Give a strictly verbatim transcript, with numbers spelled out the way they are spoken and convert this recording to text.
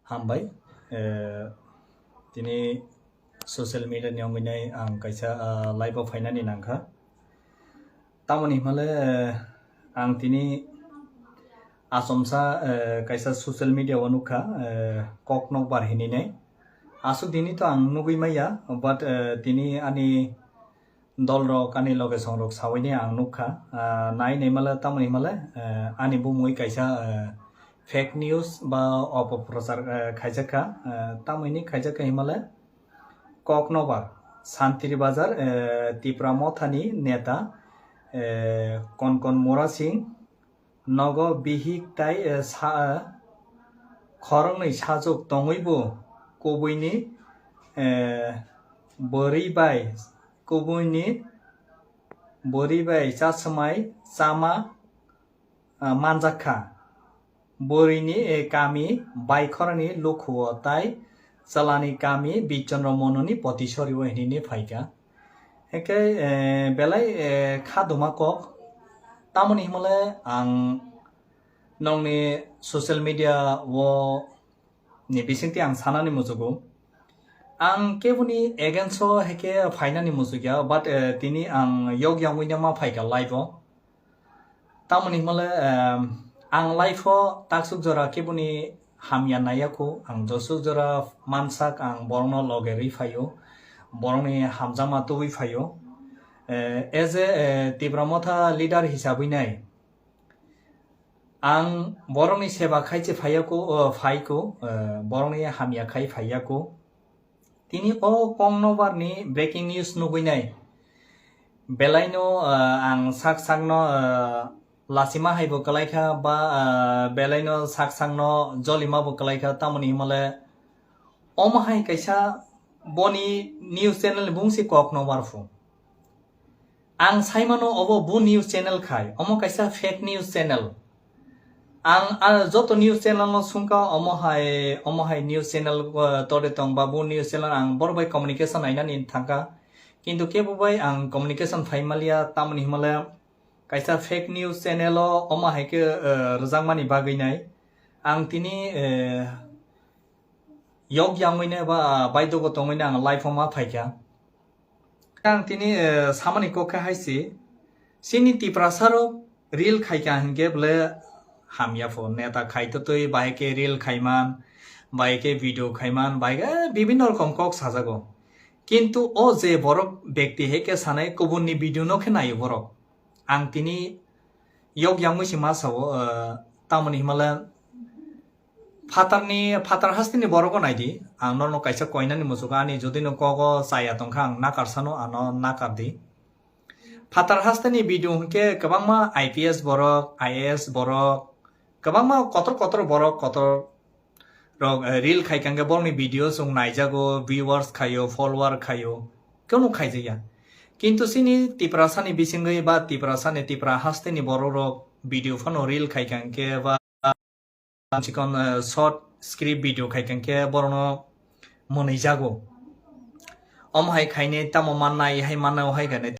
Hambai, eh, tini social media ni wngwi nai ang kaisa, ah, live o phainani nangkha. Tamoni himale, eh, ang tini achomsa, eh, kaisa social media o nukha, eh, kok nokbar hinwi nai. Aswk dini to ang nugwi maya, but, eh, tini ani dolrok, ani loge songrok sawi ni ang nukha. Ah, nai nai male, tamoni himale, eh, ani bumui kaisa, eh, fake news ba opoprochar, eh, khaijakha. Eh, tamoni khaijakha himale kok nobar Santiri Bazar, eh, Tipra Mothani neta, eh, Konkon Mora Singh nogo bihik tai, eh, sa, eh, khoroknwi sajwk tongwibo kubuini, eh, bwrwi bai, kubuini bwrwi bai chasmai chama, ah, manjakha. Bwrwini, eh, kami Baikhorani Lukhuo tai chwlani kami Bichondro Mononi Potisorio hinwi phaikha. Hwnkhe, eh, belai, eh, kha duma kok. Tamoni himale ang nongni social media o ni bisingtwi ang sanani muchugo. Ang keboni against o heke phainani muchukya, but, eh, tini ang yok yangwi ma phaikha live o. Tamoni himale, em, ang life o taksuk jora keboni hamya naiyaku, ang josuk jora mansak ang borokno loge rwi phaio, borokni hamjakma tubui phaio. Eh, as a, eh, Tipra Motha leader hisabwi nai ang borokni seba khaiche phaiyaku, eh, phaiku, eh, borokni hamya khai phaiyaku. Tini o kok nobar ni breaking news nugwi nai. Belaino, ah, ang sak sakno, ah, lasima haibo kwlaikha ba, ah, belaino sak sakno jolima bo kwlaikha, tamoni himale omo hai kaisa boni news channel ni bungsi kok nobar phu. Ang saimano obo bo news channel khai, omo kaisa fake news channel. Ang, ah, joto news channel no sungkha, omo hai, omo hai news channel, ah, tode tong ba bo news channel ang borok bai communication nainani thangkha. Kintu kebo bai ang communication phai maliya, tamoni himale kaisa fake news channel o omo hai khe, ah, rwjakmani bagwi nai. Ang tini, eh, yok yangwi nai ba, ah, baidhogo tongwi nai ang live o ma phaikha. Ang tini, eh, samani kok khe hai se, chini Tiprasa rok reel khaikha hinkhe bole hamya pho, neta khai twtwi bahai khe reel khaiman, bahai khe video khaiman, bahai khe, eh, bibinno rokom kok sajago. Kintu o je borok bekti hai khe sanai kubunni video no khe naio borok. Ang tini yok yangwi se ma sao, eh, tamoni himale Phatarni, phatar hasteni borok o naidi, ang norok kaisa koinani muchuk ani jodi no kogo chaya tongkha ang nakar sano ano nakar di. Phatar hasteni video hinkhe kwbangma I P S borok, I A S borok, kwbangma kotor kotor borok kotor rok, eh, reel khai kangkhe borokni video chwng naijago, viewers khaio, follower khaio, kunu khaijakya. Kintu chini Tiprasani bisingwi ba Tiprasani Tipra hasteni borok rok video phano reel khai kangkhe ba chikon, eh, short script video khai kangkhe borokno mwnwi jago. Omo hai khainai tamo mannai, hai mannai, o hai khainai.